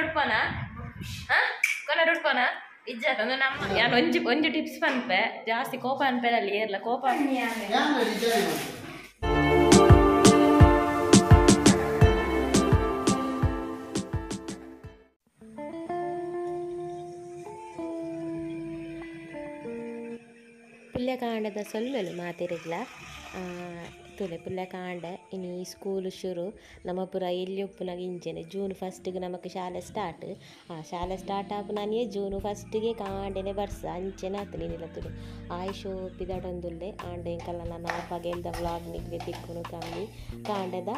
ಕೊನೊಡುಪ್ಪನ ಕೊನೊಡುಪ್ಪನ ಇಜ್ಜ ನಮ್ಮ ಯಾನ್ ಒಂಜಿ ಒಂಜಿ ಟಿಪ್ಸ್ ಪನ್ಪೆ ಜಾಸ್ತಿ ಕೋಪ ಅನ್ಪೆ ಅಲ್ಲಿ ಏರ್ಲ ಕೋಪ ಪುಲ್ಯಕಾಂಡದ ಸೊಲ್ಲಲು ಮಾತಿರಿಗ್ಲ ತುಲೆ ಪುಲ್ಯಕಾಂಡ ಇನಿ ಸ್ಕೂಲ್ ಶುರು ನಮ್ಮ ಪುರ ಎಲ್ಲಿ ಉಪ್ಪುನಾಗ ಇಂಚೆನೆ ಜೂನ್ ಫಸ್ಟಿಗೆ ನಮಕ್ ಶಾಲೆ ಸ್ಟಾರ್ಟ್ ಆ ಶಾಲೆ ಸ್ಟಾರ್ಟ್ ಆಪುನಾನಿಯೇ ಜೂನ್ ಫಸ್ಟಿಗೆ ಕಾಂಡೆನೆ ಬರ್ಸ ಅಂಚೆನೆ ಆತು ನೀನಿಲ್ಲ ತುಲೆ ಆಯುಷು ಪಿದಾಡೊಂದುಲ್ಲೆ ಆಂಡ ಎಂಕಲ್ಲ ನನ್ನ ಪಗೆಲ್ದ ವ್ಲಾಗ್ ನಿಗ್ಲೆ ತಿಕ್ಕುನು ಕಮ್ಮಿ ಕಾಂಡದ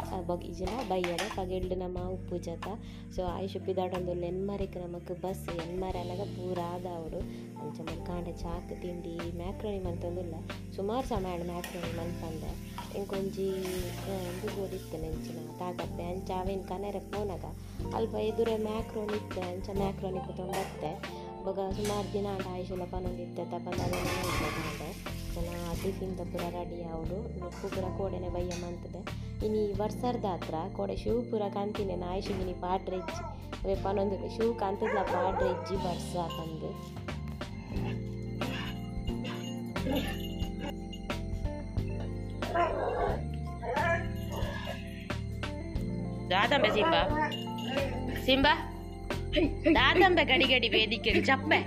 ಇಜಿನ ಬಯ್ಯದ ಪಗೆಲ್ಡು ನಮ್ಮ ಉಪ್ಪು ಜತ ಸೊ ಆಯುಷು ಪಿದಾಡೊಂದುಲ್ಲೆ ಎನ್ಮರಿಕ್ ನಮಕ್ ಬಸ್ ಎನ್ಮರೆ ಅನ್ನಾಗ ಪೂರ ಆದವಡು ಅಂಚ ಕಾಂಡ ಚಾಕ್ ತಿಂಡಿ ಮ್ಯಾಕ್ರೋನಿ ಮಂತೊಂದುಲ್ಲ ಸುಮಾರು ಸಮಯ ಮ್ಯಾಕ್ರೋನಿ ಮನ್ಪಂದೆ ಇಂಕೊಂಜಿ ಇಂದು ಬೋಡಿತ್ತು ನೆಂಚಿನ ತಾಗಪ್ಪೆ ಅಂಚ ಅವೇನು ಕನೆರೆ ಪೋನಾಗ ಅಲ್ಪ ಎದುರೆ ಮ್ಯಾಕ್ರೋನಿ ಇತ್ತು ಅಂಚ ಮ್ಯಾಕ್ರೋನಿ ತೊಗೊಂಡತ್ತೆ ಬೊಗ ಸುಮಾರು ದಿನ ಆಂಡ ಆಯುಷೆಲ್ಲ ಪನೊಂದಿತ್ತೆ ತಪ್ಪಂದು ಅವೇನು ಕಾಂಡೆ ಜನ ಟಿಫಿನ್ ಪೂರ ರೆಡಿ ಆವಡು ನುಪ್ಪು ಪೂರ ಕೋಡೆನೆ ಬಯ್ಯ ಮಂತದೆ ಇನಿ ವರ್ಸರ್ದ ಹತ್ರ ಕೋಡೆ ಶೂ ಪೂರ ಕಂತಿನೆ ಆಯುಷಿಗಿನಿ ಪಾಡ್ರೆಜ್ಜಿ ಅವೇ ಪನೊಂದು ಶೂ ಕಂತದ್ಲ ಪಾಡ್ರೆಜ್ಜಿ ಬರ್ಸ ಪಂದು ದಾದಂಬೆ ಸಿಂಬಾ ಸಿಂಬಾ ದಾದಂಬೆ ಗಡಿ ಗಡಿ ವೇದಿಕೆ ಚಪ್ಪೆ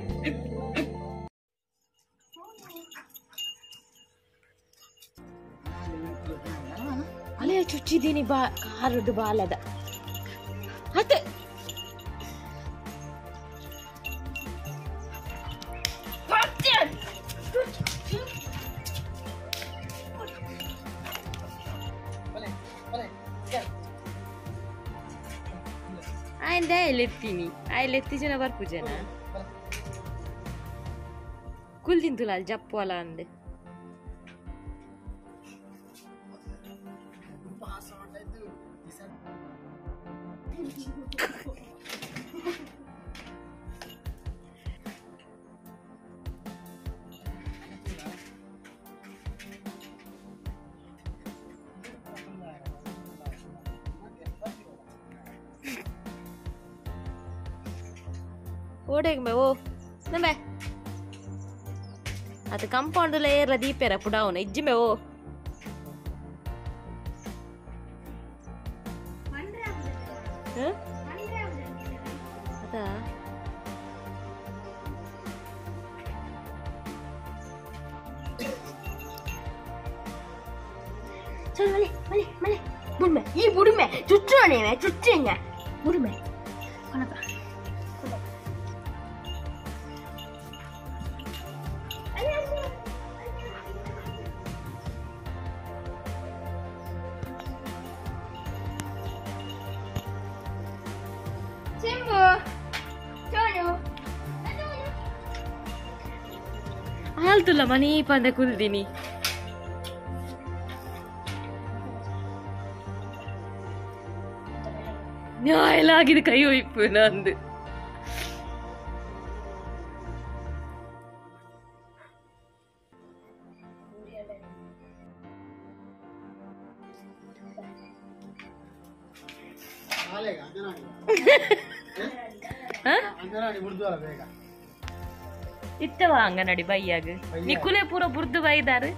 ಅಲ್ಲೇ ಚುಚ್ಚಿದ್ದೀನಿ ಬಾ ಕಾರದ್ದು ಬಾಲದ ಅತ್ತೆ ಆಯ್ದ ಎತ್ತೀನಿ ಆಯ್ಲ್ ಎತ್ತಿ ಜನ ಬರ್ಪುಜನ ಕುಲ್ ತಿಂತುಲಾಲ್ ಜಪ್ಪು ಅಲ್ಲ ಅಂದೆ ಓಡೇಗ್ ಮೇ ಓ ನಂಬೆ ಅದು ಕಂಪೌಂಡ್ ಏರ ದೀಪೇರ ಪುಡಾವನ ಇಜ್ಜಿ ಮೇ ಓ ಅದಾ ಚಲ್ ಮಲೆ ಮಲೆ ಮಲೆ ಬುಡ್ಮೆ ಈ ಬುಡ್ಮೆ ಚುಚ್ಚೋಣೆ ಚುಚ್ಚೆಂಗ ಬುಡ್ಮೆ ಕೊನಪ ಆಲ್ತುಲ್ಲ ಮನಿ ಪಂದ ಕುಲ್ದಿನಿ ನ್ಯಾಯಲಾಗಿದೆ ಕೈ ಒಯ್ಪು ನಂದು ಇತ್ತವ ಅಂಗನಡಿ ಬೈಯಾಗ ನಿಕುಲೆ ಪೂರ ಬುರ್ದು ಬೈದಾರು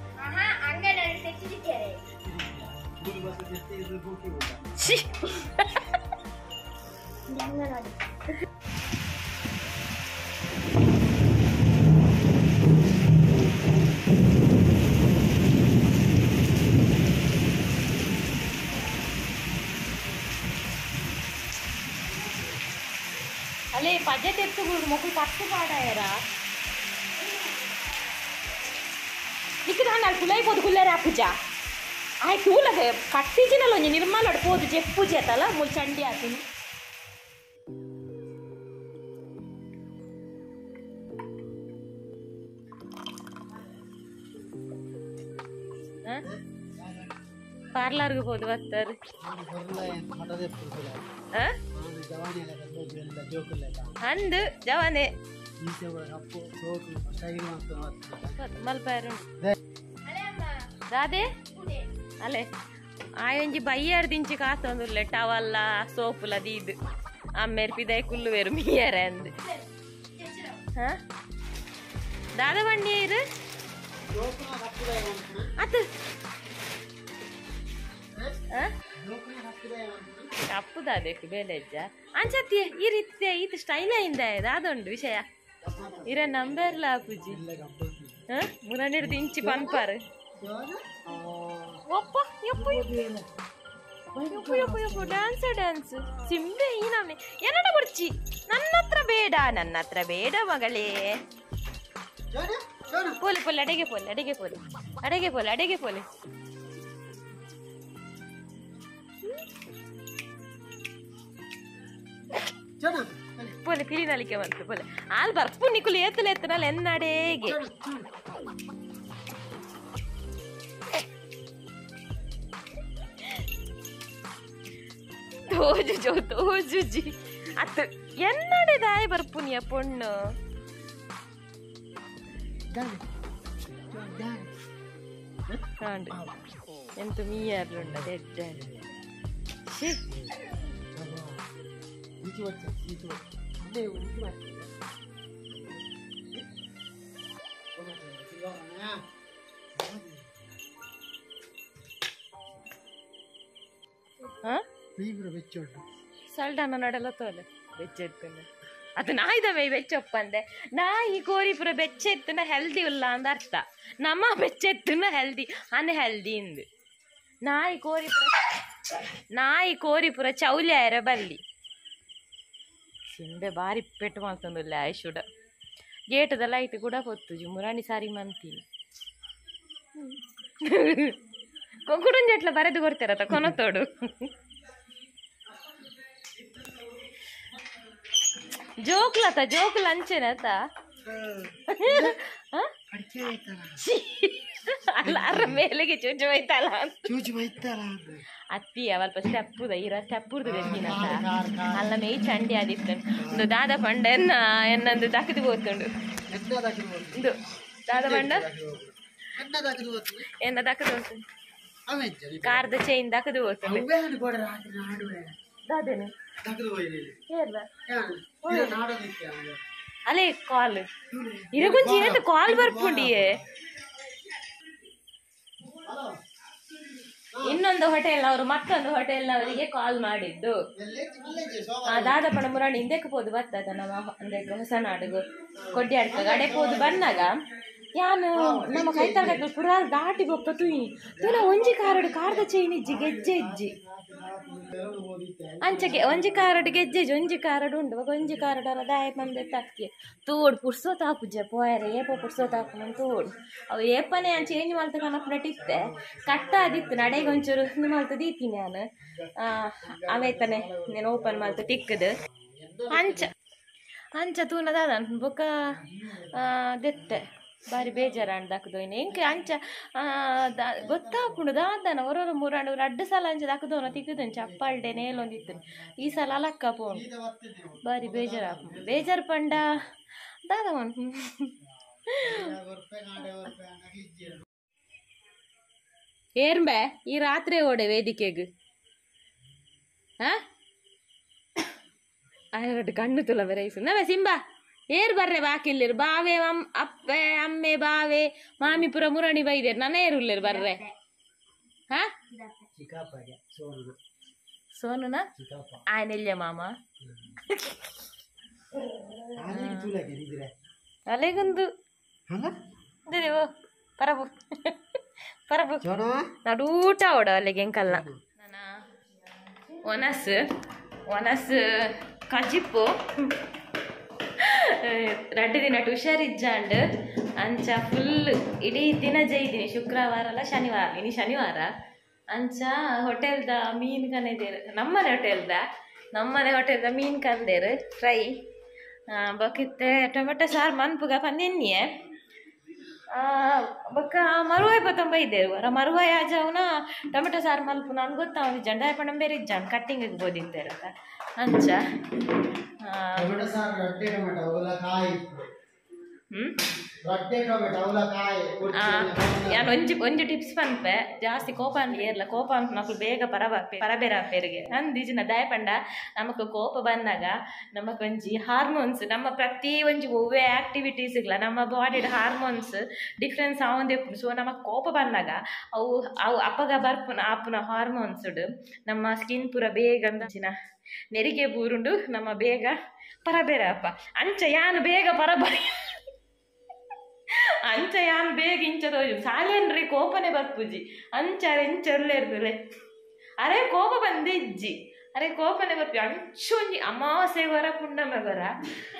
ಅಲ್ಲೇ ಪಜೆ ತೆತ್ತು ಮೊಕ್ಕಳು ಪತ್ತು ಪಾಡಾಯರ ನಿಕ್ಕ ನಾನು ಕುಲೈ ಪೋದು ಕುಲ್ಲೇರ ಪೂಜಾ ಆಯ್ ತೂಲಗೆ ಕಟ್ಟಿಜಿನಲ್ಲ ಒಂಜಿ ನಿರ್ಮಲ ಪೋದು ಜೆಪ್ ಪೂಜೆ ಆತಲ್ಲ ಮುಲ್ ಚಂಡಿ ಆತೀನಿ ಪಾರ್ಲರ್ಗೆ ಹೋದು ಬರ್ತಾರೆ ಅಂದು ಜವಾನೆ ಮಲ್ಪಾರು ದಾದೆ ಅಲೆ ಆಯೊಂಜಿ ಬೈಯಾರ್ ದಿಂಚಿ ಕಾತೊಂದುಲ್ಲೆ ಟವಲ್ಲ ಸೋಪುಲ ದೀದ್ ಅಮ್ಮೇರ್ ಪಿದಾಯಿ ಕುಲ್ಲುವೆರು ಮೀಯರೆ ಅಂದ್ ಹಾ ದಾದ ಬಂಡಿಯರು ಅತ್ ಕಪ್ಪುದಾದೇಕು ಬೇಲೆಜ್ಜ ಅಂಚತ್ತಿ ಈ ರೀತಿ ಈತ ಸ್ಟೈಲ್ ಇಂದ ದಾದೊಂಡು ವಿಷಯ ಇರ ನಂಬರ್ಲ ಪೂಜಿ ಮುರಣಿಡ್ದು ಇಂಚಿ ಪನ್ಪಾರು ಒಪ್ಪ ಯಪ್ಪ ಯಪ್ಪ ಯಪ್ಪ ಯಪ್ಪ ಡ್ಯಾನ್ಸ್ ಡ್ಯಾನ್ಸ್ ಸಿಂಬೆ ಈ ನಮ್ನೆ ಏನಡ ಬರ್ಚಿ ನನ್ನ ಹತ್ರ ಬೇಡ ನನ್ನ ಹತ್ರ ಬೇಡ ಮಗಳೇ ಪೋಲೆ ಪೋಲೆ ಅಡೆಗೆ ಪೋಲೆ ಅಡೆಗೆ ಪೋಲೆ ಅಡೆಗೆ ಪೋಲೆ ಅಡೆಗೆ ಪೋಲೆ ಪೋಲೆ ಪಿಲಿನಲಿಕೆ ಬಂತು ಪೋಲೆ ಆಲ್ ಬರ್ಪು ನಿಕುಲು ಏತಲೆ ಎತ್ತನಲ್ಲ ಎನ್ನಡೇಗೆ ತೋಜು ಜೋ ತೋಜುಜಿ ಅತ್ತು ಎನ್ನಡೆ ದಾಯ ಬರ್ಪುನಿಯ ಪೊಣ್ಣು ಎಂತ ಮೀಯಾರ್ಲುಂಡ ಎಡ್ಡ ಸಲ್ಡಾನ ನಡಲ ತೋಲೆ ಬೆಚ್ಚೆತ್ತುನ ಅದು ನಾಯ್ದ ಮೇ ಬೆಚ್ಚೊಪ್ಪಂದೆ ನಾಯಿ ಕೋರಿ ಪೂರ ಬೆಚ್ಚೆತ್ತುನ ಹೆಲ್ದಿ ಉಲ್ಲ ಅಂದ ಅರ್ಥ ನಮ್ಮ ಬೆಚ್ಚೆತ್ತುನ ಹೆಲ್ದಿ ಅನ್ಹೆಲ್ದಿ ಇಂದು ನಾಯಿ ಕೋರಿ ಪೂರ ನಾಯಿ ಕೋರಿ ಪೂರ ಚೌಲ್ಯಾರ ಬಲ್ಲಿ ಸಿಂಬೆ ಬಾರಿ ಪೆಟ್ಟು ಮಾಡ್ತಂದುಲ್ಲ ಆಯುಷುಡ ಗೇಟದ ಲೈಟ್ ಕೂಡ ಪೊತ್ತುಜು ಮುರಾಣಿ ಸಾರಿ ಮಂತೀನಿ ಕೊಂಕುಡೊಂಜೆಟ್ಲ ಬರೆದು ಕೊಡ್ತಾರತ ಕೊನತೋಡು ಜೋಕ್ಲತ ಜೋಕ್ಲ ಅಂಚೆನತ ಅಲ್ಲ ಅರ ಮೇಲೆಗೆ ಚೂಚು ಬೈತಲ್ಲ ಅತ್ತಿ ಅವಲ್ಪ ಸ್ಟೆಪ್ಪುದ ಇರ ಸ್ಟೆಪ್ಪುರ್ದು ಗಜ್ಜಿನತ ಅಲ್ಲ ಮೇಯ್ ಚಂಡಿ ಆದಿತ್ತು ಒಂದು ದಾದ ಪಂಡ ಎನ್ನ ಎನ್ನಂದು ದಕ್ಕದು ಹೋತುಂಡು ಇದು ದಾದ ಪಂಡ ಎನ್ನ ದಕ್ಕದು ಉಂಟು ಕಾರ್ದ ಚೈನ್ ದಕ್ಕದು ಹೋತುಂಡು ದಾದೇನು ಅಲೇ ಕಾಲ್ ಇರಗೊಂಚಿ ಏನಂತ ಕಾಲ್ ಬರ್ಪುಂಡಿಯೇ ಇನ್ನೊಂದು ಹೋಟೆಲ್ ಅವರು ಮತ್ತೊಂದು ಹೋಟೆಲ್ನವರಿಗೆ ಕಾಲ್ ಮಾಡಿದ್ದು. ದಾದಪ್ಪನ ಮುರಾಣಿ ಹಿಂದಕ್ಕೆ ಪೋದು ಬರ್ತದ ನಮ್ಮ ಅಂದ್ರೆ ಹೊಸನಾಡುಗು ಕೊಡ್ಯಾಡ್ಕ ಅಡೆ ಪೋದು ಬಂದಾಗ ಯಾನು ನಮ್ಮ ಕೈತಾಳ ಪುರಾಲ್ ದಾಟಿ ಬೊಕ್ಕ ತುಯಿ ತುನ ಒಂಜಿ ಕಾರಡು ಕಾರ್ದ ಚೈನ್ ಇಜ್ಜಿ ಗೆಜ್ಜೆ ಇಜ್ಜಿ ಅಂಚಗೆ ಒಂಜಿ ಕಾರಡು ಗೆಜ್ಜೆಜ್ ಒಂಜಿ ಕಾರಡು ಉಂಡು ಒಂಜಿ ಕಾರಡು ಅಲ್ಲ ದಾಯ ಪಂದೆ ತಕ್ಕಿ ತೋಡು ಪುರ್ಸೋ ತಾಪುಜೆ ಪೋಯರೆ ಏಪ ಪುರ್ಸೋ ತಾಪು ನನ್ ತೋಡು ಅವು ಏಪನೆ ನಾನು ಚೇಂಜ್ ಮಾಡ್ತ ಕನಪುನಟ್ ಇತ್ತೆ ಕಟ್ಟ ಆದಿತ್ತು ನಡೆಗೆ ಒಂಚೂರು ಇದು ಮಲ್ತ ದೀತೀನಿ ನಾನು ಅವೇತನೆ నేను ಓಪನ್ ಮಲ್ತ ತಿಕ್ಕದು ಅಂಚ ಅಂಚ ತೂನದಾದ ಬೊಕ್ಕ ದೆತ್ತೆ ಬಾರಿ ಬೇಜಾರಾಂಡ್ ದಾಕುದೋಯ್ನೆ ಇಂಕ ಅಂಚ ಗೊತ್ತಾಪುಂಡು ದಾದನ ಒರೊರ ಮೂರಾಂಡು ರಡ್ಡು ಸಲ ಅಂಚ ದಾಕುದೋನ ತಿಕ್ಕುದಂಚ ಅಪ್ಪಾಲ್ಡೆ ನೇಲೊಂದಿತ್ತು ಈ ಸಲ ಅಲಕ್ಕ ಪೋಂಡು ಬಾರಿ ಬೇಜಾರಾಪುಂಡು ಬೇಜಾರು ಪಂಡ ದಾದ ಏರ್ಂಬೆ ಈ ರಾತ್ರಿ ಓಡೆ ವೇದಿಕೆಗ್ ಎರಡು ಕಣ್ಣು ತುಲ ಬೆರೈಸು ನವೆ ಸಿಂಬಾ ಏರ್ ಬರ್ರೆ ಬಾಕಿಲ್ಲೇರು ಬಾವೆ ಅಪ್ಪೆ ಅಮ್ಮೆ ಬಾವೆ ಮಾಮಿ ಪುರ ಮುರಣಿ ಬೈದೇರು ನನ್ನ ಏರುಲ್ಲೇರು ಬರ್ರೆ ಹಾ ಸೋನುನಾ ಆನೆಲ್ಯ ಮಾಮ ಅಲೆಗೊಂದು ಪರಬು ಪರಬು ನಡೂಟ ಓಡ ಅಲ್ಲಿಗೆ ಎಂಕಲ್ಲ ನನ್ನ ಒನಸ್ ಒನಸ್ ಕಜಿಪ್ಪು ರಡ್ಡು ದಿನ ಹುಷಾರಿಜ್ಜಾಂಡ್ ಅಂಚ ಫುಲ್ ಇಡೀ ದಿನ ಜೈದಿನಿ ಶುಕ್ರವಾರ ಅಲ್ಲ ಶನಿವಾರ ಇನಿ ಶನಿವಾರ ಅಂಚ ಹೋಟೆಲ್ದ ಮೀನು ಕನೆದೇರು ನಮ್ಮನೆ ಹೋಟೆಲ್ದ ಮೀನು ಕಂದೇರು ಫ್ರೈ ಬೊಕ್ಕಿತ್ತೆ ಟೊಮೆಟೊ ಸಾರು ಮನ್ಪುಗ ಪಂದೆನ್ನಿಯೆ ಬೊಕ್ಕ ಮರುವಾಯ್ ಪತ್ತೊಂಬ ಇದ್ದೇರು ವರ ಮರುವಾಯ್ ಆಜಾವುನ ಟೊಮೆಟೊ ಸಾರು ಮಲ್ಪು ನಾನು ಗೊತ್ತಾವ ಜಂಡಾಯ ಪಣ ಬೇರೆ ಇಜ್ಜಾಂಡ್ ಕಟ್ಟಿಂಗ್ ಬೋದಿತ್ತೇರತ ಅಂಚ ಯಾನ್ ಒಂಜಿ ಒಂಜಿ ಟಿಪ್ಸ್ ಪನ್ಪೆ ಜಾಸ್ತಿ ಕೋಪ ಅಂತ ಏರ್ಲ ಕೋಪ ಅಂತ ನಕುಲು ಬೇಗ ಪರಬೇರಾಪೇರಿಗೆ ಅಂದಿಜಿನ ದಾಯ ಪಂಡ ನಮಕ್ ಕೋಪ ಬಂದಾಗ ನಮಕೊಂಜಿ ಹಾರ್ಮೋನ್ಸ್ ನಮ್ಮ ಪ್ರತಿ ಒಂಜಿ ಒವ್ವೇ ಆಕ್ಟಿವಿಟೀಸ್ಗಳ ನಮ್ಮ ಬಾಡಿಡ್ ಹಾರ್ಮೋನ್ಸ್ ಡಿಫ್ರೆನ್ಸ್ ಆವೊಂದೇ ಸೊ ನಮಕ್ ಕೋಪ ಬಂದಾಗ ಅವು ಅವು ಅಪಗ ಬರ್ಪುನ ಆಪುನ ಹಾರ್ಮೋನ್ಸ್ ನಮ್ಮ ಸ್ಕಿನ್ ಪೂರ ಬೇಗ ಅಂಚಿನ ನೆರಿಗೆ ಬೂರುಂಡು ನಮ್ಮ ಬೇಗ ಪರಬೇರಪ್ಪ ಅಂಚ ಯಾನ್ ಬೇಗ ಪರಬ ಅಂಚ ಯಾನ್ ಬೇಗ ಇಂಚ ತೋಜು ಸಾಲೇನ್ರಿ ಕೋಪನೆ ಬರ್ಪುಜಿ ಅಂಚ ಇಂಚ ಇರ್ತದೆ ಅರೆ ಕೋಪ ಬಂದೆ ಇಜ್ಜಿ ಅರೆ ಕೋಪನೆ ಬರ್ಪಿ ಅಂಚೊಂಜಿ ಅಮಾವಾಸ್ಯೆ ಬರ ಪುಣ್ಣಮೆ ಬರ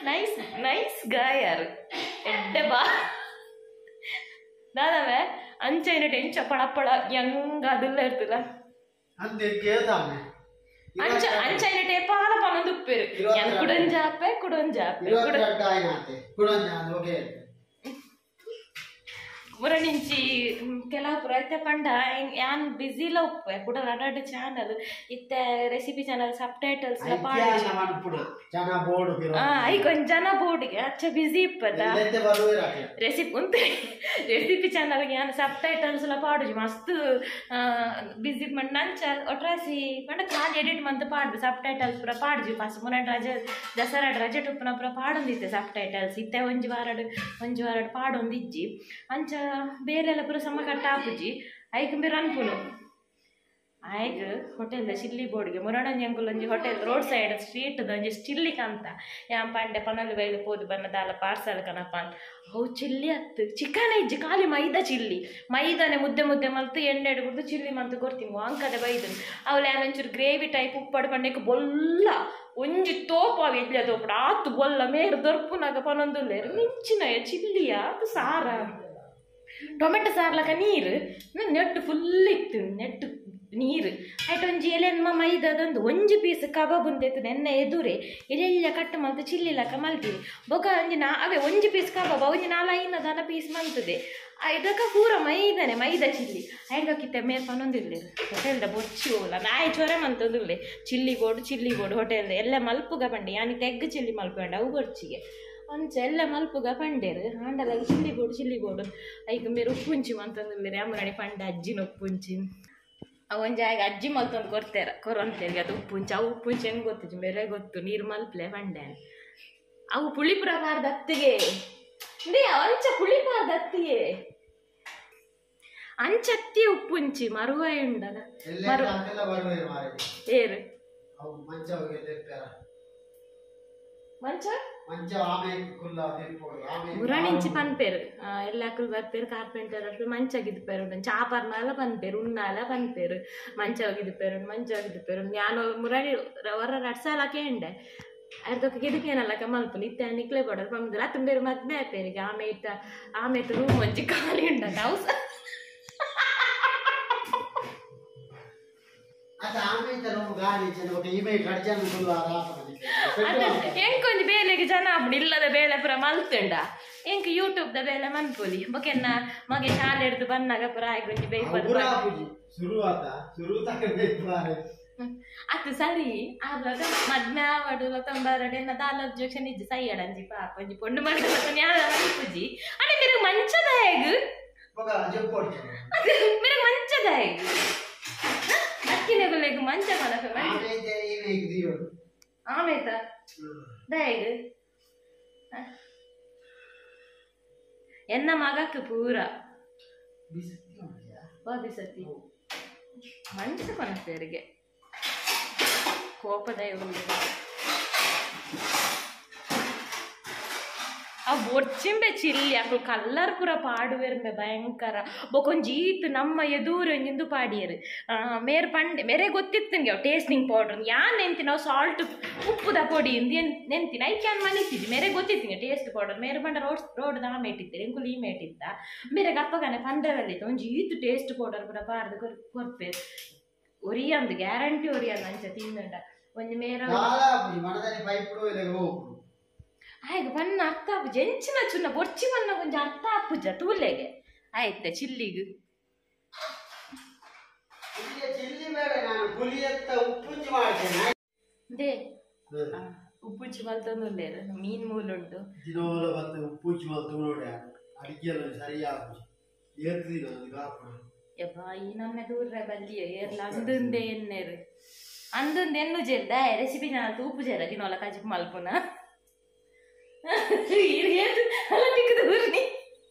ನೈಸ್ ನೈಸ್ ಗಾಯರ್ ಎಡ್ಡೆ ಬಾ ದಾದವೇ ಅಂಚ ಏನಿಟ್ಟು ಇಂಚ ಪಳಪಳ ಯಂಗ ಅದೆಲ್ಲ ಇರ್ತಲ್ಲ ಅಂಚ ಅಂಚ ಏನಿಟ್ಟೆ ಪಾಲ ಪನೊಂದು ಉಪ್ಪೇರು ಯಾನ್ ಕುಡೊಂಜಾಪೆ ಕುಡೊಂಜಾಪೆ ಮುರಣಿಂಚಿ ಕೆಲವು ಇತ್ತೆ ಪಂಡ ಯಾನ್ ಬಿಸಿಲ ಉಪ್ಪೆ ಕುಡ ರಡಡ್ ಚಾನಲ್ ಇತ್ತೆ ರೆಸಿಪಿ ಚಾನಲ್ ಸಬ್ ಟೈಟಲ್ಸ್ ಐಕ್ ಒಂಜಿ ಜನ ಬೋರ್ಡ್ಗೆ ಅಚ್ಚ ಬಿಸಿ ಇಪ್ಪದ ರೆಸಿಪಿ ಉಂತೆ ರೆಸಿಪಿ ಚಾನಲ್ಗೆ ಯಾನ್ ಸಬ್ ಟೈಟಲ್ಸ್ ಎಲ್ಲ ಪಾಡುಜಿ ಮಸ್ತ್ ಬಿಸಿ ಮಂಡ ಅಂಚ ಒಟ್ರಾಸಿ ಪಂಡ ಖಾಲಿ ಎಡಿಟ್ ಮಂತ್ ಪಾಡ್ದು ಸಬ್ ಟೈಟಲ್ಸ್ ಪೂರ ಪಾಡುಜಿ ಫಸ್ಟ್ ಮುರಣ ರಜೆ ದಸರಾ ರಜೆ ಉಪ್ಪುನ ಪೂರ ಪಾಡೊಂದಿತ್ತೆ ಸಬ್ ಟೈಟಲ್ಸ್ ಇತ್ತೆ ಒಂಜಿ ವಾರಡ್ ಪಾಡೊಂದಿಜ್ಜಿ ಅಂಚ ಬೇರೆಲ್ಲ ಪೂರ ಸಮ ಕಟ್ಟ ಆಪುಜಿ ಐಕ್ ಬೇರೆ ಅನ್ಪುನು ಆಯ್ಗ ಹೋಟೆಲ್ ಚಿಲ್ಲಿ ಬೋರ್ಡ್ಗೆ ಮುರಣಂಜಂಕುಲ್ ಒಂಜಿ ಹೋಟೆಲ್ ರೋಡ್ ಸೈಡ್ ಸ್ಟ್ರೀಟ್ ಒಂಜಿ ಚಿಲ್ಲಿ ಕಂತ ಯಾನ್ ಪಂಡೆ ಪನಲು ಬೈಲು ಪೋದು ಬನ್ನ ದಾಲ ಪಾರ್ಸಲ್ ಕನಪ ಅವು ಚಿಲ್ಲಿ ಅತ್ತು ಚಿಕನ್ ಇಜ್ಜಿ ಖಾಲಿ ಮೈದಾ ಚಿಲ್ಲಿ ಮೈದಾನೆ ಮುದ್ದೆ ಮುದ್ದೆ ಮಲ್ತು ಎಣ್ಣೆ ಹಿಡ್ದು ಚಿಲ್ಲಿ ಮಂತು ಕೊಡ್ತೀನಿ ವಾಂಕದೆ ಬೈದು ಅವಳು ಯಾನ್ ಒಂಚೂರು ಗ್ರೇವಿ ಟೈಪ್ ಉಪ್ಪಡು ಪಂಡೆಕ್ ಬೊಲ್ಲ ಒಂಜಿ ತೋಪ ಅವು ಎಡ್ಲೆ ತೋಪಡು ಆತು ಬೊಲ್ಲ ಮೇರು ದೊರ್ಪುನಾಗ ಪನೊಂದುಲ್ಲೇರು ಮಿಂಚಿನ ಚಿಲ್ಲಿಯ ಅದು ಸಾರ ಟೊಮೆಟೊ ಸಾರ್ಲಕ ನೀರು ನೆಟ್ಟು ಫುಲ್ ಇತ್ತು ನೆಟ್ಟು ನೀರು ಆಯ್ತು ಒಂಜಿ ಎಲೆನ್ಮ ಮೈದಾದೊಂದು ಒಂಜಿ ಪೀಸ್ ಕಬಾಬ್ ಉಂದೆತ್ತು ನೆನ್ನೆ ಎದುರೆ ಎಲೆಲ್ಲ ಕಟ್ ಮಲ್ತು ಚಿಲ್ಲಿಲಕ ಮಲ್ತೀನಿ ಬೊಕ ಒಂಜಿ ನಾ ಅವೇ ಒಂಜಿ ಪೀಸ್ ಕಬಾಬ್ ಒಂಜಿ ನಾಲ್ ಐನ ದನ ಪೀಸ್ ಮಲ್ತದೆ ಇದಕ್ಕ ಪೂರ ಮೈದಾನೆ ಮೈದಾ ಚಿಲ್ಲಿ ಐಡ್ದಕ್ಕಿತ್ತೆ ಮೇರ್ ಪನೊಂದಿಲ್ಲ ಹೋಟೆಲ್ದ ಬೊಚ್ಚಿ ಹೋಗಲ್ಲ ನಾಯಿ ಚೊರೆ ಮಂತದಿಲ್ಲ ಚಿಲ್ಲಿ ಬೋಡು ಚಿಲ್ಲಿ ಬೋಡು ಹೋಟೆಲ್ದ ಎಲ್ಲ ಮಲ್ಪುಗ ಪಂಡೆ ಯಾನಿ ತೆಗ್ಗು ಚಿಲ್ಲಿ ಮಲ್ಪಂಡ ಅವು ಬೊರ್ಚಿಗೆ ಅಂಚ ಎಲ್ಲ ಮಲ್ಪುಗ ಪಂಡೇರು ಆಂಡಲಾಗಿ ಚಿಲ್ಲಿ ಬೋಡು ಚಿಲ್ಲಿ ಬೋಡು ಐಕ್ ಮೇರು ಉಪ್ಪುಂಚಿ ಮಂತಂದಿಲ್ಲ ಅಮ್ಮರಾಣಿ ಪಂಡ ಅಜ್ಜಿನ ಉಪ್ಪುಂಚಿ ಅವು ಒಂಜಿ ಆಗ ಅಜ್ಜಿ ಮಲ್ತೊಂದು ಕೊಡ್ತೇರ ಕೊರೊಂತೇರಿಗೆ ಅದು ಉಪ್ಪುಂಚಿ ಅವು ಉಪ್ಪುಂಚಿ ಹೆಂಗೆ ಗೊತ್ತಿಜ್ಜಿ ಬೇರೆ ಗೊತ್ತು ನೀರು ಮಲ್ಪ್ಲೆ ಪಂಡೆ ಅವು ಪುಳಿಪುರ ಬಾರ್ದ ಅತ್ತಿಗೆ ಅಂದೇ ಅಂಚ ಪುಳಿಪಾರ್ದ ಅತ್ತಿಗೆ ಅಂಚತ್ತಿ ಉಪ್ಪುಂಚಿ ಮರುವ ಉಂಡಲ್ಲ ಮರು ಏರು ಮಂಚ ಮುರಣಿಂಚಿ ಪನ್ಪೇರು ಎಲ್ಲಾಕುಲು ಬರ್ಪೇರು ಕಾರ್ಪೆಂಟರ್ ಅಷ್ಟು ಮಂಚಾಗಿದ್ಪೇರು ಚಾಪರ್ನಾಲ ಪನ್ಪೇರು ಉಣ್ಣಾಲ ಪನ್ಪೇರು ಮಂಚಾಗಿದ್ಪೇರು ಮಂಚಾಗಿದ್ಪೇರು ಯಾನು ಮುರಣಿ ಹೊರ ರಡ್ಸಾಲ ಕೇಂಡೆ ಅರ್ಧಕ್ಕೆ ಗಿಡಕೇನಲ್ಲ ಮಲ್ಪುನು ಇತ್ತೆ ನಿಕ್ಲೆ ಬೋಡರ್ ಪಂಪುದಿಲ್ಲ ಅತ್ತನ ಬೇರೆ ಮದ್ಮೆ ಆಪೇರಿಗೆ ಆಮೇತ ಆಮೇತ ರೂಮ್ ಒಂಜಿ ಖಾಲಿ ಉಂಡತ ಅವು ಎಂಕೊಂಜಿ ಬೇಲೆಗೆ ಜನ ಆಪುಂಡು ಇಲ್ಲದ ಬೇಲೆ ಪೂರ ಮಲ್ತುಂಡ ಎಂಕ್ ಯೂಟ್ಯೂಬ್ ದ ಬೇಲೆ ಮನ್ಪೊಲಿ ಬೊಕೆನ್ನ ಮಗೆ ಶಾಲೆ ಹಿಡ್ದು ಬನ್ನಾಗ ಪೂರ ಆಯ್ಕೊಂಜಿ ಬೇಯ್ಪದು ಅತ್ತು ಸರಿ ಆರ್ಲದ ಮದ್ಮೆ ಆವಡು ಲತಂಬಾರಡು ಎನ್ನ ದಾಲ ಅಬ್ಜೆಕ್ಷನ್ ಇಜ್ಜಿ ಸೈಯಡಂಜಿ ಪಾಪ ಒಂಜಿ ಪೊಂಡು ಮಲ್ಪುಜಿ ಮಲ್ಪುಜಿ ಅಡೆ ಮೇರೆ ಮಂಚದ ಹೇಗ್ ಮೇರೆ ಮಂಚದ ಹೇಗ್ ಅಕ್ಕಿನೆಗುಲೆಗ್ ಮಂಚ ಮಲಕ ಆಮೇತ ದಾಯಗ್ ಎನ್ನ ಮಗಕ್ಕೆ ಪೂರ ಬಿಸತಿ ಮಂಚ ಕೊನಪೇರಿಗೆ ಕೋಪದ ಆ ಬೊರ್ಚಿಂಬೆ ಚಿಲ್ಲಿ ಅಕ್ಲು ಕಲ್ಲರ್ ಪೂರ ಪಾಡುವೆರ್ಂಬೆ ಭಯಂಕರ ಬೊಕೊಂಜಿ ಈತ್ ನಮ್ಮ ಎದೂರು ಒಂಜಿಂದು ಪಾಡಿಯರು ಮೇರ್ ಪಂಡೆ ಮೇರೆ ಗೊತ್ತಿತ್ತಂಗೆ ಅವು ಟೇಸ್ಟಿಂಗ್ ಪೌಡರ್ ಯಾನ್ ನೆಂತಿ ನಾವು ಸಾಲ್ಟ್ ಉಪ್ಪುದ ಪೊಡಿ ಇಂದು ನೆಂತಿನ ಐಕ್ ಯಾನ್ ಮನಿತಿದ್ದಿ ಮೇರೆ ಗೊತ್ತಿತ್ತಿಂಗೆ ಟೇಸ್ಟ್ ಪೌಡರ್ ಮೇರೆ ಪಂಡ ರೋಡ್ ರೋಡ್ ಆ ಮೇಟಿತ್ತಾರೆ ಎಂಕುಲು ಈ ಮೇಟಿತ್ತ ಮೇರೆ ಗಪ್ಪಗನೆ ಪಂಡ್ರವಲ್ಲಿತ್ತು ಒಂಜಿ ಈತ್ ಟೇಸ್ಟ್ ಪೌಡರ್ ಪೂರ ಪಾಡ್ದು ಕೊರ್ಪೇರು ಒರಿಯಂದು ಗ್ಯಾರಂಟಿ ಒರಿಯಂದು ಅಂಚ ತಿಂದಂಡ ಒಂಜಿ ಮೇರ ಆಯ್ತು ಬಣ್ಣ ಅರ್ಥ ಆಪುಜ ಎಂಚಿನ ಚುನ್ನ ಬೊರ್ಚಿ ಬಣ್ಣ ಕೊಂಚ ಅರ್ಥ ಆಪುಜ ತೂಲೆಗೆ ಆಯ್ತ ಚಿಲ್ಲಿಗ್ they ಉಪ್ಪುಂಚಿ ಮಲ್ತೊಂದುಲ್ಲೇರು ಮೀನ್ ಮೂಲುಂಡು ಅಡಿಗೆ ಸರಿಯಾಗಿ ಏರ್ದಿನ ಕಾಪುಣ ಯಪ್ಪ ಈ ನಮ್ಮೆ ದೂರ ಬಲ್ಲಿಯ ಏರ್ಲ ಅಂದಂದೆ ಎನ್ನೇರು ಅಂದಂದು ಎನ್ನು ಜೇರ್ದ ರೆಸಿಪಿ ನಾನು ತೂಪು ಜೇರ ದಿನೋಲ ಕಜಿಪ್ ಮಲ್ಪುನ ಅಲ್ಲ ನಿಕ್ಕದ ಊರ್ನಿ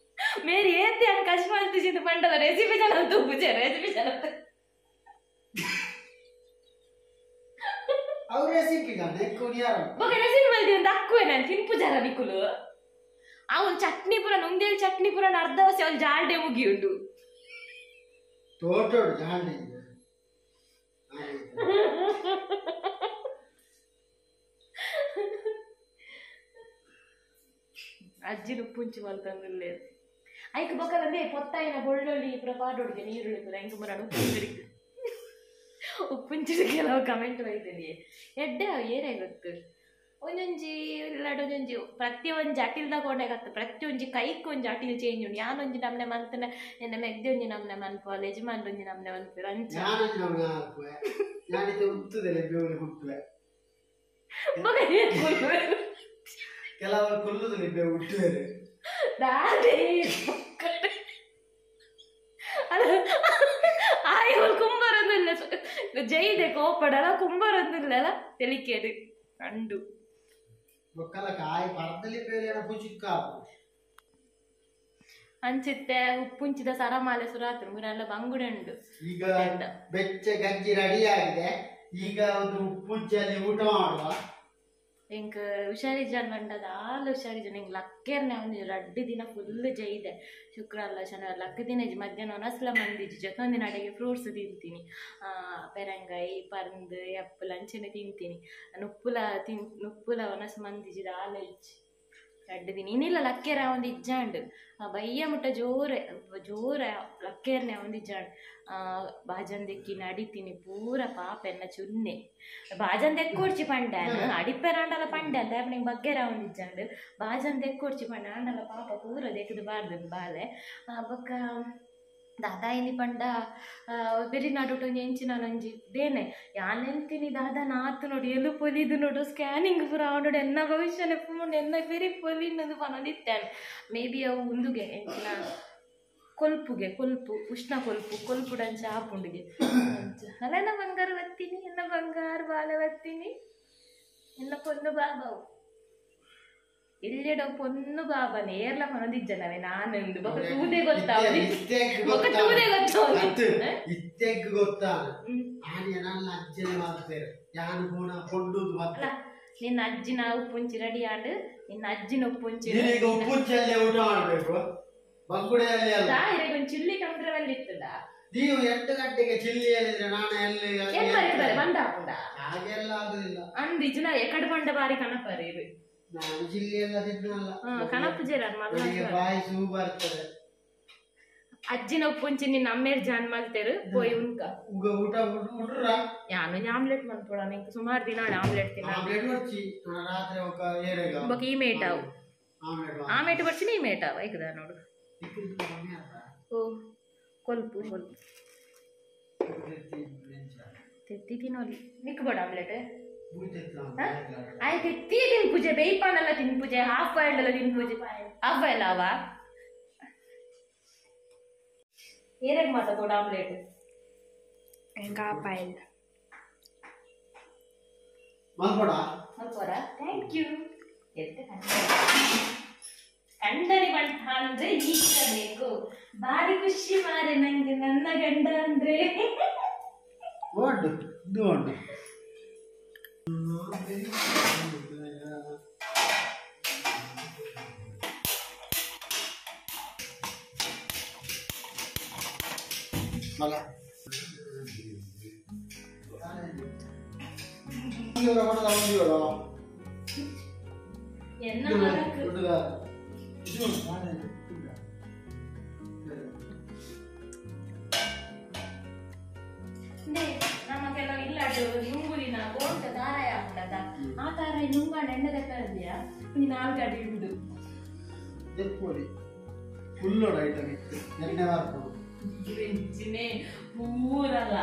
ಮೇರಿ ಏತೆ ಅನ್ ಕಜ್ ಮಲ್ತಿಜಿಂದ ಪಂಡಲ ರೆಸಿಪಿ ಜನ ತೂಪು ಜೇರ ರೆಸಿಪಿ ಜನ ಅವು ರೆಸಿಪಿ ನಾನು ಎಕ್ಕೋನಿ ಯಾರು ಬೊಕ ರೆಸಿಪಿ ಮಲ್ದಿ ಒಂದು ಅಕ್ಕುವೆ ನಾನು ತಿನ್ಪು ಜರ ನಿಕ್ಕುಲು ಅವನು ಚಟ್ನಿ ಪುರ ನುಂದೇಳಿ ಚಟ್ನಿ ಪುರ ಅರ್ಧ ವರ್ಷ ಅವ್ನು ಜಾಲ್ಡೆ ಮುಗಿಯುಂಡು ತೋಟೋಡು ಜಾಲ್ಡೆ ಅಜ್ಜಿನ ಉಪ್ಪುಂಚಿ ಮಲ್ತಂದಿಲ್ಲ ಐಕ್ ಬೊಕದಂದೆ ಪೊತ್ತಾಯಿನ ಬೊಳ್ಳೊಳ್ಳಿ ಪುರ ಪಾಡೊಡುಗೆ ನೀರುಳ್ಳಿ ಪುರ ಎಂಕ್ ಮುರಾಡು ಉಪ್ಪುಂಚಿಡಿಗೆ ಉಪ್ಪುಂಚಿಡಿ ಕೆಲವು ಕಮೆಂಟ್ ಬೈತೀನಿ ಎಡ್ಡೆ ಅವು ಏರೇ ಗೊತ್ತು ಒಂಜೊಂಜಿ ಇಲ್ಲಾಡ್ ಒಂಜೊಂಜಿ ಪ್ರತಿಯೊಂಜಿ ಅಟಿಲ್ ತಗೊಂಡಾಗತ್ತು ಪ್ರತಿಯೊಂಜಿ ಕೈಕ್ ಒಂಜಿ ಅಟಿಲ್ ಚೇಂಜ್ ಉಂಡು ಯಾನೊಂಜಿ ನಮ್ನೆ ಮಲ್ತನ ಎನ್ನ ಮೆಗ್ದೆ ಒಂಜಿ ನಮ್ನೆ ಮನ್ಪು ಯಜಮಾನ್ರ ಒಂಜಿ ನಮ್ನೆ ಮನ್ಪು ಅಂಚ ಯಾನೊಂಜಿ ನಮ್ನೆ ಮನ್ಪುವೆ ಯಾನಿತೆ ಉತ್ತುದೆಲೆ ಬೇವಳಿ ಹುಟ್ಟುವೆ ಬೊಕ ಏನ್ ಕುಲ್ಲುವೆರು? ಕೆಲವರು ಕುಲ್ಲುದಲೆ ಬೇವು ಹುಟ್ಟುವೆರು ದಾದೆ ಅಲ್ಲ ಆಯ್ ಕುಂಬರೊಂದಿಲ್ಲ ಜೈದೆ ಕೋಪಡಲ ಕುಂಬರೊಂದಿಲ್ಲಲ್ಲ ತೆಲಿಕೇಡು ಅಂಡು ಬೊಕ್ಕಲ ಕಾಯಿ ಪರದಲ್ಲಿ ಬೇರೆ ಏನೋ ಪುಚಿಕ್ಕ ಅಂಚಿತ್ತೆ ಉಪ್ಪುಂಚಿದ ಸರಮಾಲೆ ಸುರಾತು ಮುರಲ್ಲ ಬಂಗುಡೆ ಉಂಡು ಈಗ ಬೆಚ್ಚ ಗಂಜಿ ರೆಡಿ ಆಗಿದೆ. ಈಗ ಒಂದು ಉಪ್ಪುಂಚಿಯಲ್ಲಿ ಊಟ ಮಾಡುವ. ಎಂಕ್ ಹುಷಾರಿಜನ್ ಬಂಡದ ಆಲ್ ಹುಷಾರಿಜನ್ ಹಿಂಗೆ ಲಕ್ಕೇರ್ನೆ ಒಂದು ರಡ್ಡು ದಿನ ಫುಲ್ ಜೈದೆ ಶುಕ್ರವಾರ ಶನಿವಾರ ಲಕ್ಕ ದಿನ ಮಧ್ಯಾಹ್ನ ಒಂದಸಲ ಮಂದಿಜಿ ಜೊತೆ ಅಡಿಗೆ ಫ್ರೂಟ್ಸ್ ತಿಂತೀನಿ ಪೆರಂಗಾಯಿ ಪರಂದು ಎಪ್ಪಲ್ ಅಂಚನೆ ತಿಂತೀನಿ ನುಪ್ಪುಲ ನುಪ್ಪುಲ ಒನಸ್ ಮಂದಿಜಿದ ಆಲ ಇಜ್ಜಿ ರಡ್ಡು ದಿನ ಇನ್ನಿಲ್ಲ ಲಕ್ಕೇರ ಒಂದು ಇಜ್ಜಾಂಡ್ ಬಯ್ಯ ಮುಟ್ಟ ಜೋರೆ ಜೋರ ಲಕ್ಕೇರ್ನೆ ಒಂದು ಇಜ್ಜಾಂಡ್ ಬಾಜನ್ ದೆಕ್ಕಿ ನಡಿತೀನಿ ಪೂರ ಪಾಪ ಎನ್ನ ಚುನ್ನೆ ಬಾಜನ್ ದೆಕ್ಕೊಡ್ಚಿ ಪಂಡ್ಯಾನ್ ಅಡಿಪೆರ ಆಂಡಲ ಪಂಡೆ ಅಂತ ನಿಂಗೆ ಬಗ್ಗೆರ ಒಂದು ಇಜ್ಜಾಂಡ್ ಬಾಜನ್ ದೆಕ್ಕೊಡ್ಚಿ ಪಂಡ ಆಂಡಲ ಪಾಪ ಪೂರ ದೆಕ್ಕದು ಬಾರ್ದು ಬಾಲೆ ಬೊಕ್ಕ ದಾದಾ ಇನಿ ಪಂಡ ಬೆರಿ ನಡುಟು ಒಂಜಿ ಎಂಚಿನ ಒಂಜಿ ದೇನೆ ಯಾನ್ ಎಂತೀನಿ ದಾದಾ ನಾತು ನೋಡು ಎಲು ಪೊಲಿದು ನೋಡು ಸ್ಕ್ಯಾನಿಂಗ್ ಪೂರ ನೋಡು ಎನ್ನ ಭವಿಷ್ಯನೆ ಪೂಂಡು ಎನ್ನ ಬೆರಿ ಪೊಲಿನದು ಪನೊಂದಿತ್ತಾನೆ ಮೇ ಬಿ ಅವು ಉಂದುಗೆ ಎಂಚಿನ ಕೊಲ್ಪುಗೆ ಕೊಲ್ಪು ಉಷ್ಣ ಕೊಲ್ಪು ಕೊಲ್ಪು ಡಂಚ ಆಪುಂಡುಗೆ ಅಲ್ಲ ಎನ್ನ ಬಂಗಾರ ಬತ್ತೀನಿ ಎನ್ನ ಬಂಗಾರ ಬಾಲೆ ಬತ್ತೀನಿ ಎನ್ನ ಪೊನ್ನು ಬಾಬಾವು ಎಲ್ಲೆಡ ಪೊನ್ನು ಬಾಬಾನೆ ಏರ್ಲ ಪನೊಂದಿಜ್ಜನವೇ ನಾನೊಂದು ಬೊಕ ತೂದೆ ಗೊತ್ತಾವಲಿ ಬೊಕ ತೂದೆ ಗೊತ್ತಾವಲಿ ಇತ್ತೆಗ್ ಗೊತ್ತಾ ಆನೆ ನನ್ನ ಅಜ್ಜನೆ ಮಾಡ್ತೇವೆ ಯಾನು ಪೂನ ಕೊಂಡುದು ಮತ್ತೆ ಅಲ್ಲ ನಿನ್ನ ಅಜ್ಜಿನ ಉಪ್ಪುಂಚಿ ರೆಡಿ ಆಂಡ್ ನಿನ್ನ ಅಜ್ಜಿನ ಉಪ್ಪುಂಚಿ ನೀನೀಗ ಉಪ್ಪುಂಚಿಯಲ್ಲೇ ಊಟ ಮಾಡಬೇಕು ಬಂಗುಡೆಯಲ್ಲಿ ಅಲ್ಲ ಇರಗೊಂದು ಚಿಲ್ಲಿ ಕಂಡ್ರೆ ಇತ್ತದ ನೀವು 8 ಗಂಟೆಗೆ ಚಿಲ್ಲಿ ಹೇಳಿದ್ರೆ ನಾನು ಎಲ್ಲಿ ಏನ್ ಬರೀತಾರೆ ಬಂದ ಹಾಕೊಂಡ ಹಾಗೆಲ್ಲ ಆಗುದಿಲ್ಲ ಅಂದಿಜ್ನ ಎಕಡೆ ಬಂಡ ಬಾರಿ ಕಣಪರಿ ಇದು ನಾನು ಚಿಲ್ಲಿ ಎಲ್ಲ ತಿನ್ನಲ್ಲ ಕಣಪು ಜೇರ ನನಗೆ ಬಾಯಿ ಸೂ ಬರ್ತದೆ ಅಜ್ಜಿನ ಉಪ್ಪುಂಚಿ ನಿನ್ನ ಅಮ್ಮೇರ್ ಜಾನ್ ಮಲ್ತೇರು ಪೋಯ್ ಉನ್ಕ ಉಗ ಊಟ ಉಡ್ರ ಯಾನು ಆಮ್ಲೆಟ್ ಮಲ್ಪೋಡ ನಿಂಗೆ ಸುಮಾರು ದಿನ ಆಮ್ಲೆಟ್ ತಿನ್ನ ಆಮ್ಲೆಟ್ ಬರ್ಚಿ ರಾತ್ರಿ ఒక ಏರೆಗ ಬೊಕ ಈ ಮೇಟಾವು ಆಮ್ಲೆಟ್ ಆ ಮೇಟು ಬರ್ಚಿನ ಈ ಮೇಟಾವು ಐಕದ ನೋಡು ಓ ಕೊಲ್ಪು ಕೊಲ್ಪು ತೆತ್ತಿ ತಿನ್ನೋಲಿ ನಿಕ್ ಬೇಡ ಆಮ್ಲೆಟ್ ಆಯ್ತು ತೆತ್ತಿ ತಿನ್ ಪೂಜೆ ಬೇಯ್ಪಾನೆಲ್ಲ ತಿನ್ ಪೂಜೆ ಹಾಫ್ ಬಾಯ್ಲ್ಡ್ ಎಲ್ಲ ತಿನ್ ಪೂಜೆ ಹಾಫ್ ಬಾಯ್ಲ್ ಅವ ಏರಾಗ ಮಾತಾ ಕೊಡ ಆಮ್ಲೆಟ್ ಹಾಫ್ ಬಾಯ್ಲ್ ಮಲ್ಪೋಡ ಮಲ್ಪೋರ thank you ಕಂಡನಿ ಬಂಟ ಅಂದ್ರೆ ಈಗ ಬೇಕು ಬಾರಿ ಖುಷಿ ಮಾರೆ ನಂಗೆ ನನ್ನ ಗಂಡ ಅಂದ್ರೆ ಓಡು ಇದು ಓಡು ಮಲ ಎನ್ನ ನಮ್ಮ ಕೆಲವು ಇಲ್ಲ ನುಂಗುಲಿನ ಗೋಂಟ ದಾರಾಯ ಆಗ್ತದ ಆ ತಾರಾಯಿ ನುಂಗಾಣ ಎಣ್ಣೆ ದಕ್ಕದಿಯಾ ನೀನು ನಾಲ್ಕು ಅಡಿ ಉಂಡು ದೆಪ್ಪೊಡಿ ಫುಲ್ಲೋಡ ಐಟಮ್ ಇತ್ತು ಎಣ್ಣೆ ಬರ್ಬೋದು ಗಿರಿಂಚಿನೇ ಪೂರಲ್ಲ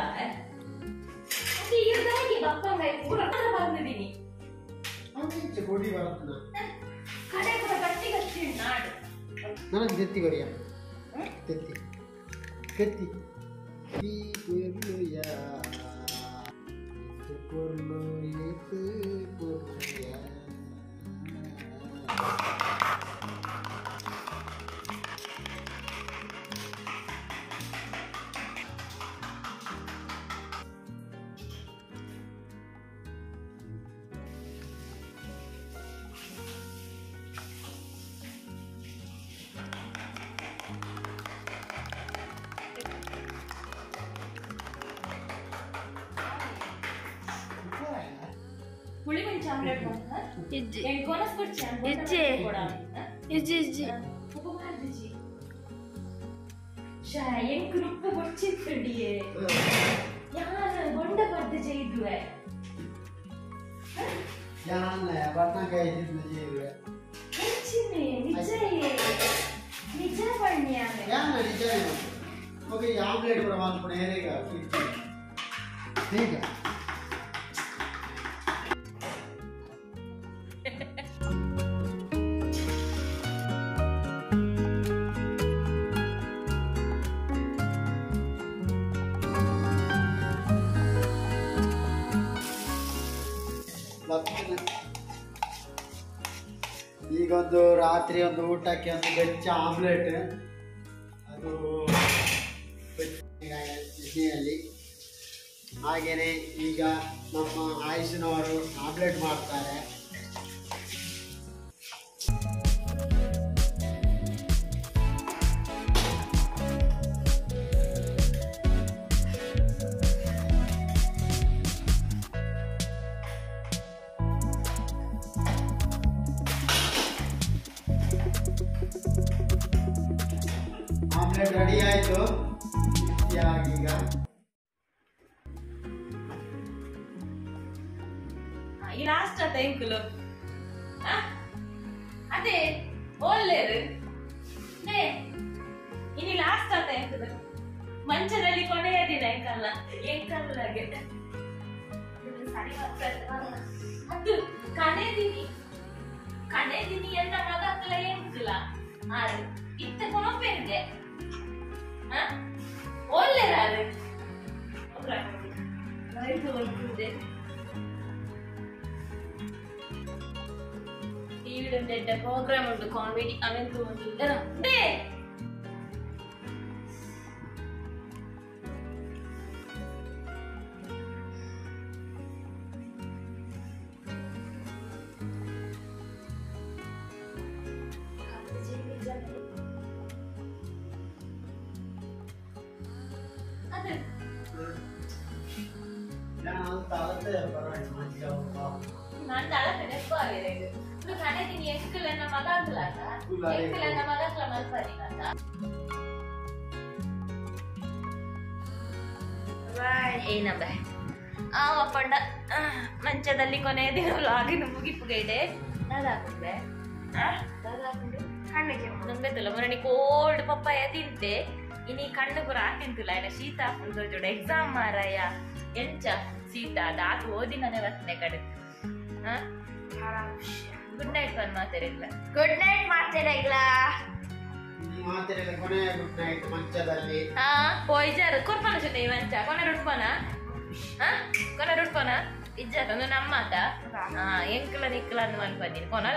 ಅದು ಇರ್ದಾಗಿ ಬಪ್ಪಂಗಾಯಿ ಪೂರ ಬಂದಿದ್ದೀನಿ ಕೊಡಿ ಬರ್ತದ ಕಡೆ ಕೂಡ ಗಟ್ಟಿ ಗಟ್ಟಿ ನಾಡು ನಾನು ತೆತ್ತಿ ಕೊರಿಯ ತೆತ್ತಿ ತೆತ್ತಿ ಈ ಪೊರ್ಲುಯ ಪೊರ್ಲು ಏತು ಪೊರ್ಲುಯ ठीक है। ಈಗೊಂದು ರಾತ್ರಿ ಒಂದು ಊಟಕ್ಕೆ ಒಂದು ಬೆಚ್ಚ ಆಮ್ಲೆಟ್, ಅದು ಎಣ್ಣೆಯಲ್ಲಿ. ಹಾಗೆಯೇ ಈಗ ನಮ್ಮ ಆಯುಷಿನವರು ಆಮ್ಲೆಟ್ ಮಾಡ್ತಾರೆ. ಆಮ್ಲೆಟ್ ರೆಡಿ ಆಯಿತು. ಈಗ ಈ ಲಾಸ್ಟ್ ಆತ ಎಂಕುಲು ಅದೇ ಒಳ್ಳೇದು ಇನ್ನು ಲಾಸ್ಟ್ ಆತ ಎಂಕುಲು ಮಂಚದಲ್ಲಿ ಕೊನೆಯ ದಿನ ಎಂಕಲ್ಲ ಎಂಕಲ್ಲಾಗೆ ಸರಿ ಅದು ಕಣೆದಿನಿ ಕಣೆದಿನಿ ಎಲ್ಲ ಮಗಕ್ಕಲ ಎಂಕುಲ ಆರು ಇತ್ತ ಕೊನೊಪ್ಪೆಂದೆ ಒಳ್ಳೇದಾರು ಟಿವಿಡ್ ಪ್ರೋಗ್ರಾಮ್ ಉಂಟು ಕಾಮಿಡಿ ಅವೆಂತು ಒಂದು ಏನಬ್ಬ ಆ ಪಂಡ ಮಂಚದಲ್ಲಿ ಕೊನೆಯ ದಿನ ವ್ಲಾಗಿನ ಮುಗಿಪುಗೈಡೆ ದಾದಾಕುಂಡೆ ದಾದಾಕುಂಡು ಕಣ್ಣಿಗೆ ನಂಬೆತ್ತಲ್ಲ ಮೊನ್ನೆ ಕೋಲ್ಡ್ ಪಪ್ಪಾಯ ತಿಂತೆ ಇನಿ ಕಣ್ಣು ಪೂರ ತಿಂತಿಲ್ಲ ಏನ ಶೀತ ಹಾಕೊಂಡು ಜೋಡ ಎಕ್ಸಾಮ್ ಮಾರಾಯ ಎಂಚ ಶೀತ ದಾತು ಓದಿ ನಾನೇ ಬರ್ತನೆ ಕಡೆ. ಗುಡ್ ನೈಟ್ ಫನ್ ಮಾತಾಡಿಲ್ಲ. ಗುಡ್ ನೈಟ್ ಮಾತಾಡಿಲ್ಲ. ಗುಡ್ ನೈಟ್ ಮಂಚದಲ್ಲಿ ಹಾ ಪೋಯ್ಜಾರು ಕೊರ್ಪನ ಜೊತೆ ಈ ಮಂಚ ಕೊನೆ ರುಟ್ಪನ ಹಾ ಕೊನೆ ರುಟ್ಪನ ಇಜ್ಜಾತ ಒಂದು ನಮ್ಮತ ಹಾ ಎಂಕ್ಲ ನಿಕ್ಲ ಅಂದ್ ಮನ್ಪಂದಿನಿ ಕೊನಲ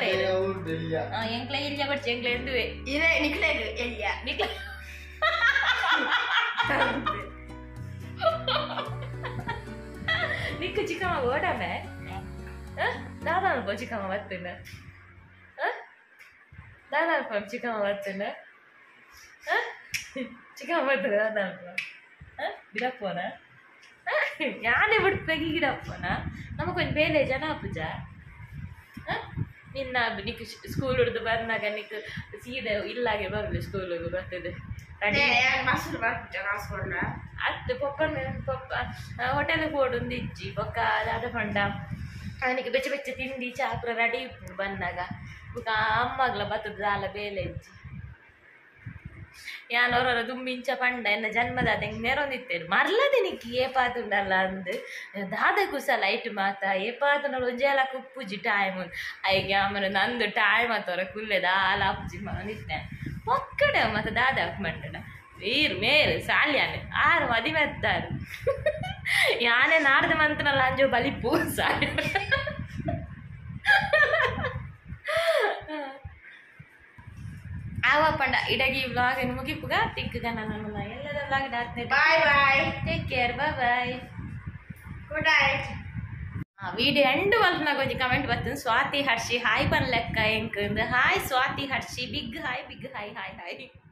ಹಾ ಎಂಕ್ಲ ಇಲ್ಯ ಬಡ್ಚಿ ಎಂಕ್ಲ ಎಂದುವೆ ಇದೆ ನಿಕ್ಲ ಎಲ್ಯ ನಿಕ್ಲ ನಿಕ್ಕು ಚಿಕ್ಕಮ್ಮ ಓಡಮೆ ದಾದಾ ಅನ್ಕೋ ಚಿಕ್ಕಮ್ಮ ಬರ್ತೇನೆ ದಾದಾ ಅನ್ಕೋ ಚಿಕ್ಕಮ್ಮ ಬರ್ತೇನೆ ಚಿಕ್ಕಮ್ಮ ಬರ್ತದೆ ದಾದಾ ಅನ್ಕೋ ಗಿಡಪ್ಪನ ಯಾನೆ ಬಿಡ್ಬೇಕು ಗಿಡಪ್ಪನ ನಮಗೊಂದು ಬೇಲೆ ಜನ ಪೂಜ ನಿನ್ನ ನಿಕ್ ಸ್ಕೂಲ್ ಹಿಡಿದು ಬಂದಾಗ ನಿಕ್ ಸೀದಾ ಇಲ್ಲಾಗೆ ಬರಲಿ ಸ್ಕೂಲಿಗೆ ಬರ್ತದೆ ಅತ್ತು ಪೊಪ್ಪ ಪೊಪ್ಪ ಹೋಟೆಲ್ ಒಂದು ಇಜ್ಜಿ ಬೊಕ್ಕ ದಾದ ಪಂಡ ಅವನಿಗೆ ಬೆಚ್ಚ ಬೆಚ್ಚ ತಿಂಡಿ ಚಾಪುರ ರೆಡಿ ಬಂದಾಗ ಬೊಕ್ಕ ಅಮ್ಮಗ್ಲ ಬತ್ತದ ದಾಲ ಬೇಲೆ ಇಜ್ಜಿ ಯಾನೋರ ದುಂಬಿಂಚ ಪಂಡ ಎನ್ನ ಜನ್ಮದಾತ ಹೆಂಗೆ ನೆರೊಂದಿತ್ತೇನು ಮರ್ಲದೆ ನಿಕ್ಕಿ ಏಪಾತುಂಡಲ್ಲ ಅಂದು ದಾದ ಕುಸಲ ಐಟು ಮಾತ ಏಪಾತುಂಡಲ್ಲ ಒಂಜೆಲ ಕುಪ್ಪುಜಿ ಟೈಮ್ ಐಗೆ ಆಮೇಲೆ ನಂದು ಟೈಮ್ ಆತವರ ಕುಲ್ಲೆ ದಾಲ ಅಪ್ಪುಜಿ ಮನಿತ್ತೆ. ಪೊಕ್ಕಡೆ ಮತ್ತೆ ದಾದ ಮಂಡಡ ವೀರ್ ಮೇರ್ ಸಾಲ್ಯಾನೆ ಆರು ಮದಿಮೆತ್ತಾರು ಯಾನೆ ನಾಡ್ದ ಮಂತನಲ್ಲ ಅಂಜೋ ಬಲಿಪು ಸಾಲಿ ಆವ ಪಂಡ ಇಡಗಿ ವ್ಲಾಗ್ ಮುಗಿಪುಗ ತಿಕ್ಕುಗ ನನ್ನ ಎಲ್ಲದ vlog Bye bye. Take care, bye bye. Good night. Video end ಮಲ್ಪನಾಗ ಒಂಜಿ ಕಮೆಂಟ್ ಬರ್ತದೆ ಸ್ವಾತಿ ಹರ್ಷಿ ಹಾಯ್ ಪನ್ಲೆಕ್ಕ ಎಂಕ್ hi Swathi Harshi, big hi, big hi, hi hi.